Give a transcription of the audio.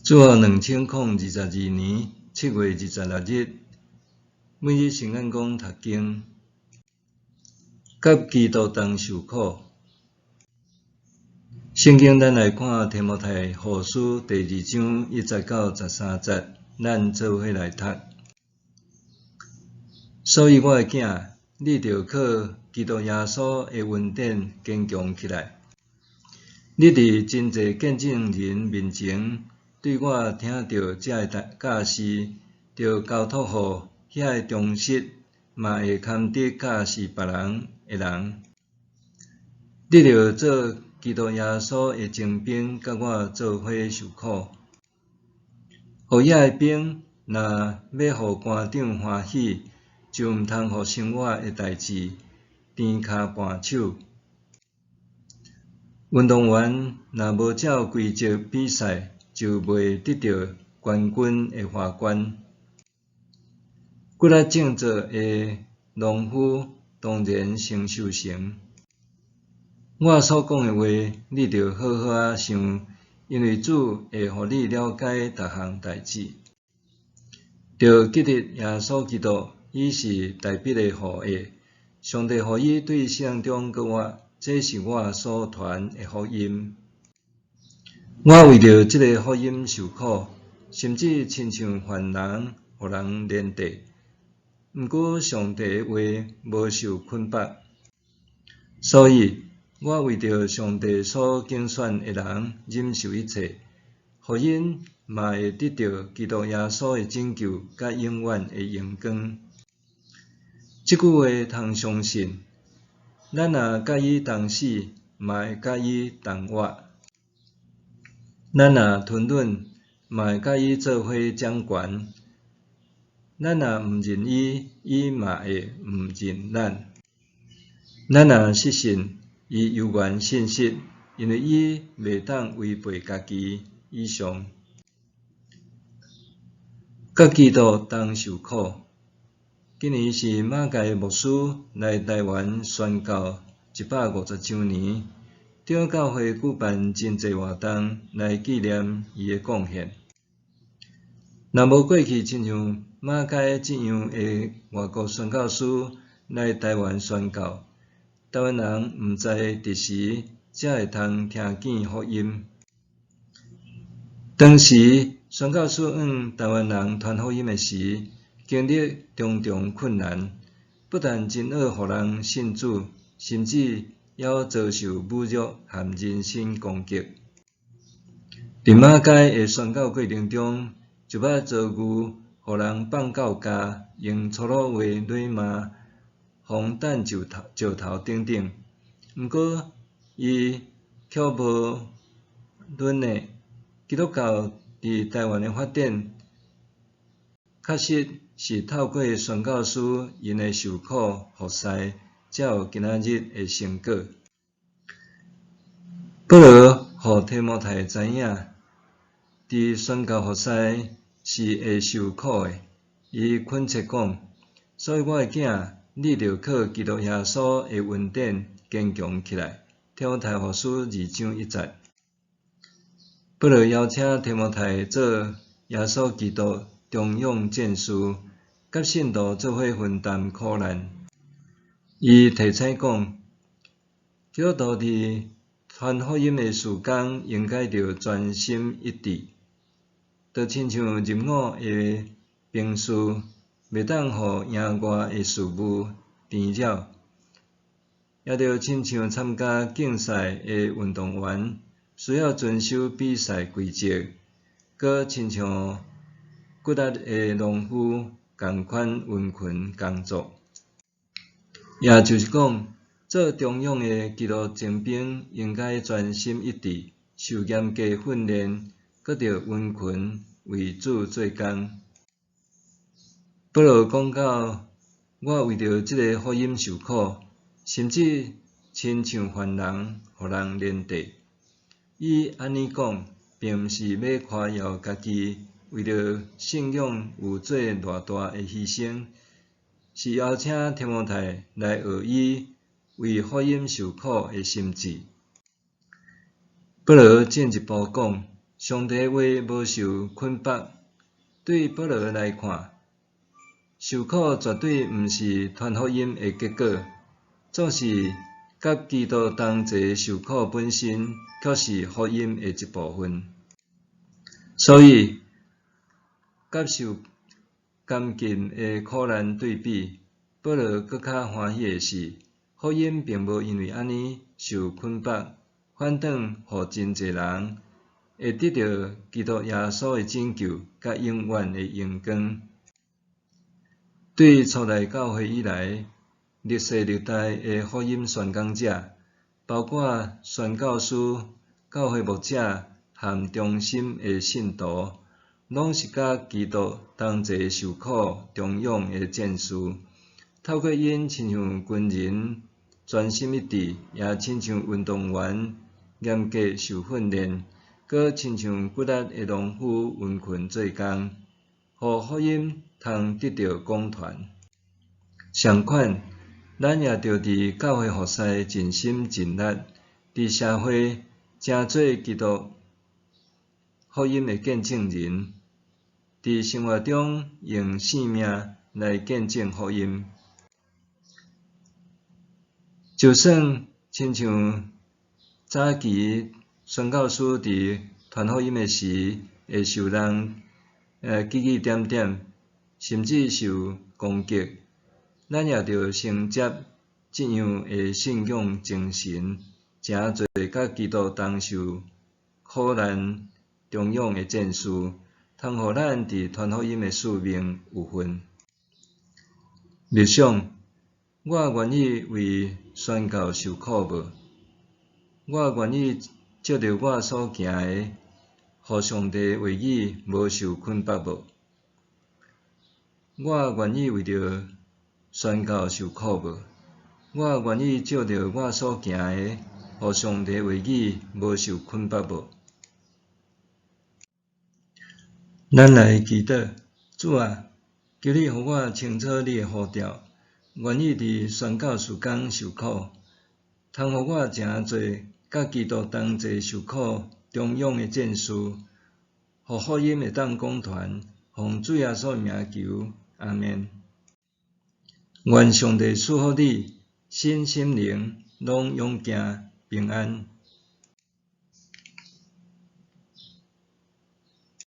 主後2022年7月26日，每日聖眼光讀經，佮基督同受苦。聖經咱來看提摩太後書第二章1節到13節，咱做伙來讀。所以我的囝，你著靠基督耶穌的恩典堅強起來。你佇真濟見證人面前，對我聽著這个教示，著交託予遐个忠實，嘛會堪得教示別人的人。你著做基督耶穌的精兵，佮我做伙受苦。予遐个兵若欲予官長歡喜，就毋通予生活的代誌纏跤絆手。運動員若無照規則比賽，就袂得著冠軍的華冠。骨力種作的農夫當然先收成。我所講的話，你著好好仔想，因為主會予你了解逐項代誌。著記得耶穌基督，伊是大衛的後裔，上帝予伊對死人中閣活，這是我所傳的福音。我為著這个福音受苦，甚至親像犯人，予人連綴。毋過上帝的話無受捆縛，所以我為著上帝所揀選的人忍受一切，予𪜶嘛會得著基督耶穌的拯救，佮永遠的榮光。這句話通相信：咱若佮伊同死，嘛會佮伊同活；咱若吞忍，嘛會佮伊做伙掌權；咱若毋認伊，伊嘛會毋認咱。咱若失信，伊猶原信實，因為伊袂當違背家己。以上。佮基督同受苦。今年是馬偕牧師來台灣宣教150週年，長教會舉辦真濟活動來紀念伊的貢獻。若無過去親像馬偕這樣的外國宣教師來台灣宣教，台灣人毋知佇時才會通聽見福音。當時宣教師向台灣人傳福音的時，經歷重重困難，不但真學予人信主，甚至猶遭受侮辱和人身攻擊。佇馬偕的宣教過程中，就捌遭遇予人放狗咬，用粗魯話辱罵、予擲石頭、石頭等等。毋過，伊卻無忍耐。基督教佇台灣的發展，確實是透過宣教師𪜶的受苦服侍，才有今仔日的成果。保羅予提摩太知影，佇宣教服侍是會受苦的。伊懇切講：所以我的囝，你著靠基督耶穌的恩典堅強起來。提摩太後書二章一節。保羅邀請提摩太做耶穌基督忠勇戰士，佮信徒做伙分擔苦難。伊提醒講，基督徒佇傳福音的事工，應該著專心一致，就親像入伍的兵士，袂當予營外的事務纏擾，也著親像參加競賽的運動員，需要遵守比賽規則，閣親像骨力的農夫仝款殷勤工作。也就是講，做忠勇的基督精兵，應該專心一致，受嚴格訓練，閣著殷勤為主做工。保羅講到，我為著這个福音受苦，甚至親像犯人，予人連綴。伊按呢講，並毋是欲誇耀家己，為著信仰有做偌大的犧牲，是邀請提摩太來學伊為福音受苦的心志。保羅進一步講，上帝話無受捆縛。對保羅來看，受苦絕對毋是傳福音的結果，總是佮基督同齊受苦本身，卻是福音的一部分。所以，佮受監禁的苦難對比，保羅閣較歡喜的是，福音並無因為按呢受捆縛，反轉予真濟人會得著基督耶穌的拯救，佮永遠的榮光。對初代教會以來，歷世歷代的福音宣講者，包括宣教師、教會牧者和忠心的信徒，攏是佮基督同齊受苦忠勇的戰士。透過𪜶親像軍人專心一致，也親像運動員嚴格受訓練，閣親像骨力的農夫殷勤做工，予福音通得著廣傳。相款，咱也著佇教會服侍盡心盡力，佇社會成做基督福音的見證人，佇生活中用性命來見證福音。就算親像早期宣教師佇傳福音的時，會受人指指點點，甚至受攻擊，咱也著承接這樣的信仰精神，成做佮基督同受苦難忠勇的戰士，通予咱佇傳福音的使命有份。默想：我願意為宣教受苦無？我願意藉著我所行的，予上帝話語無受捆縛無？我願意為著宣教受苦無？我願意藉著我所行的，予上帝話語無受捆縛無？咱來祈禱，主啊，求你予我清楚你的呼召，願意佇宣教事工受苦，通予我成做佮基督同齊受苦忠勇的戰士，予福音會當廣傳，奉主耶穌的名求，阿們。願上帝賜福你，身心靈攏勇健平安。